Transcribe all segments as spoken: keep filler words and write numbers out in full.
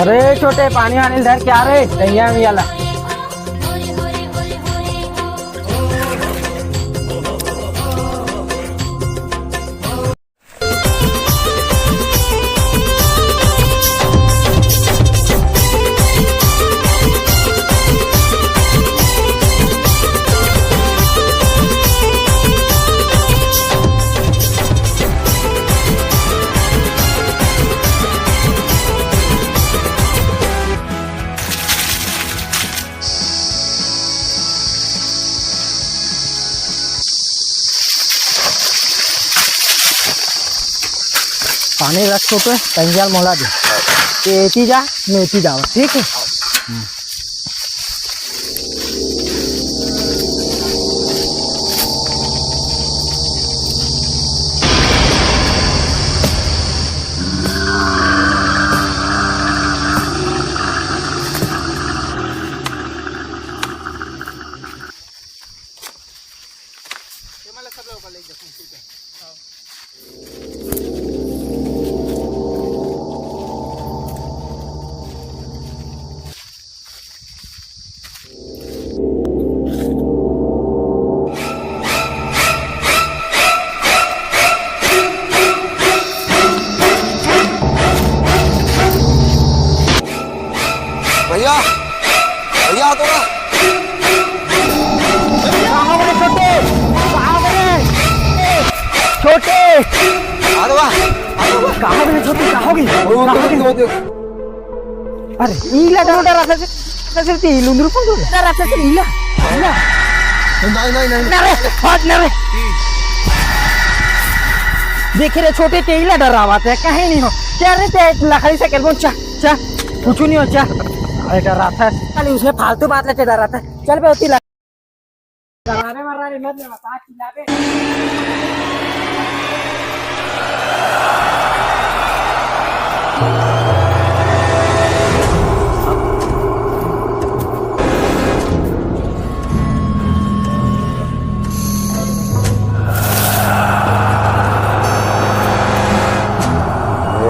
अरे छोटे, पानी वानी धर के आ रे, टंगिया में आला। पानी रख छोटे, टंगिया ल मोला दे। ते एती जा, मैं एती जावत, ठीक है? हम्म। भैया, भैया, आ तो रहा। कहाँ गए छोटे? कहाँ गए? छोटे! आ तो रहा, आ तो रहा। कहाँ गए छोटे? कहाँ हो गई? वो कहाँ हो गई? वो देखो। अरे, इला डरो डर आता से, से ती लुंदरू पुंदरू डर आता से इला। इला। नहीं, नहीं, नहीं। ना रे, हट ना रे। देखे रे छोटे, ते इला डरावत हे, कहीं नहीं हो। क्या रे, ते लकड़ी से करबो, चा, चा, कुछ नहीं हो, चा। अरे डरावत हे। खाली उसने फालतू बात लेके डरावत हे। चल बे, होती लग-, डराने मराने मत ले, बता, चिल्ला बे।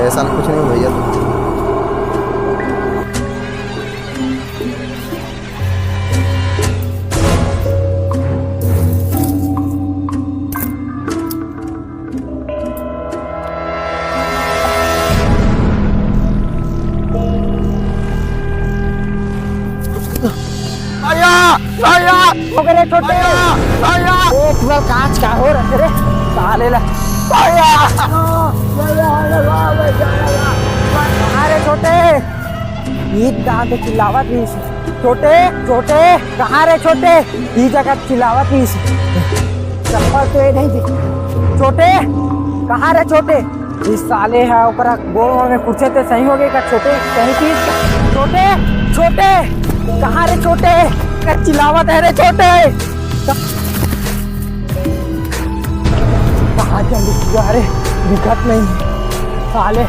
ऐसा कुछ नहीं भैया। भैया, भैया, हो गए रे छोटे। भैया, भैया। एक बार कांच का हो रखे रे, साले ला। भैया। भैया, भैया, भैया, भैया। अरे छोटे, ईद दांत चिल्लावत रहिस। छोटे, छोटे, कहाँ रे छोटे? ई जगह चिल्लावत रहिस। चप्पल तो ये नहीं थी। छोटे, कहाँ रे छोटे? इस साले हा ओकरा गोड़ वोड़ में कुछे ते सही हो गए का छोटे? सही चीज का। छोटे, छोटे, कहाँ रे छोटे? का चिल्लावत है रे छोटे? कहाँ चल दिया रे? दिखत नहीं। साले,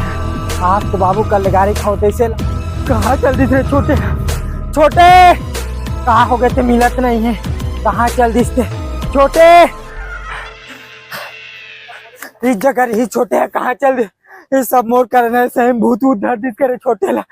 आज तो बाबू कल गाड़ी खाओ तैसे ल-, कहाँ चल दिस रे छोटे? छोटे! कहाँ हो गए ते, मिलत नहीं है। कहाँ चल दिस ते? छोटे! इस जगह रही छोटे, कहाँ चल दिस? ये सब मोर करना है, सही भूत वूत धर दिस करे छोटे ला।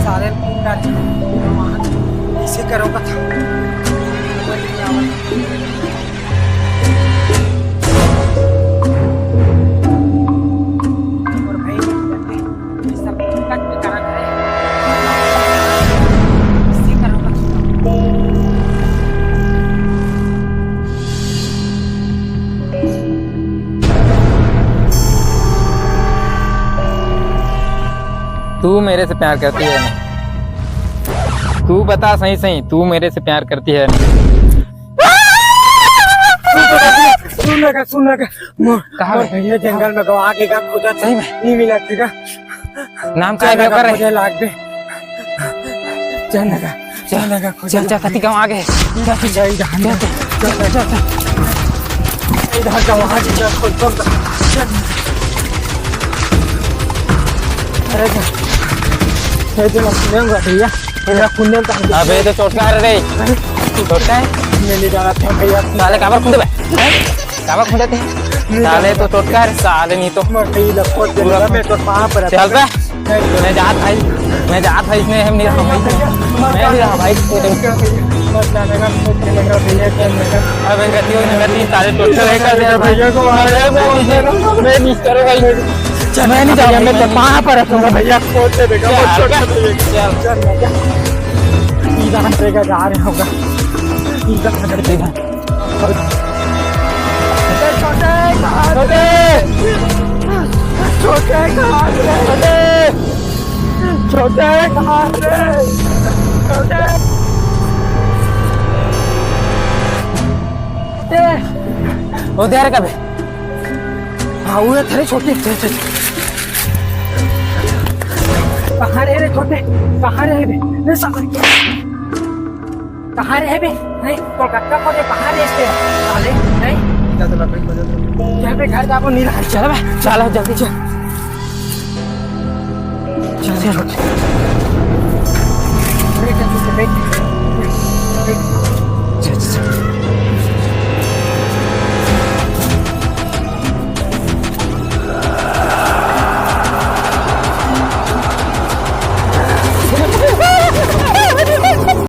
सारे कौन डाल, इसे करोगा था। और भाई, ये सब दिक्कत के कारण है। इसी कारण का तू मेरे से प्यार करती है नहीं? तू बता सही सही, तू मेरे से प्यार करती है नहीं? सुन लगा, सुन लगा। मोर, कहाँ मोर गए? भैया जंगल में गवा के का खोजा सही में? नहीं मिला, ठीक है? नाम क्या है, आएगा बेटा? मुझे लाग दे। चल लगा, चल लगा, खोजा चल, चल, लाग दे। कति गाँव आ गए। चल, चल, चल, चल, चल, चल, चल। इधर का वहाँ से चल, खोज, खोज, चल। अरे, ये तो मैं सुनेंगा भैया, ये मैं सुनेंगा। अबे, ये तो चोटका है रे। चोटका है? मैं नहीं जाना था भैया। साले काबर खुंदे बे? हैं? काबर खुंदे थे? साले तो चोटका है, साले नहीं तो। मैं कहीं लपट पूरा जाऊंगा, मैं तो वहाँ पर चल बे। मैं जात भाई, मैं जात भाई, इसमें हम नहीं रहा भाई। मैं नहीं रहा भाई। मत जाने का, मत जाने का भैया, चल बेटा। अबे गलती हो गई, गलती, साले टोटल है कर दे भैया को मार। मैं नहीं करो भाई। चल, मैं नहीं जाऊंगा, मैं तो वहाँ पर रखूंगा भैया। खोल दे बेटा, चल, बहुत छोटा चल, भैया। चल। चल बेटा। सीधा हटेगा, जा रहे होगा। सीधा हटेगा। छोटे, छोटे, छोटे, छोटे, छोटे, ओ दे रे कबे। हाँ, वो था रे छोटे, छोटे, छोटे। कहाँ रहे रे छोटे? कहाँ रहे बे? रे साले। कहाँ रहे बे? नहीं, कोलकाता को रे, कहाँ रहे थे? साले, नहीं? क्या बे, घर जाबो नहीं रहा? चल बे, चलो जल्दी चल। चल, चल, उठ। अरे, चल, चल, चल, बैठ।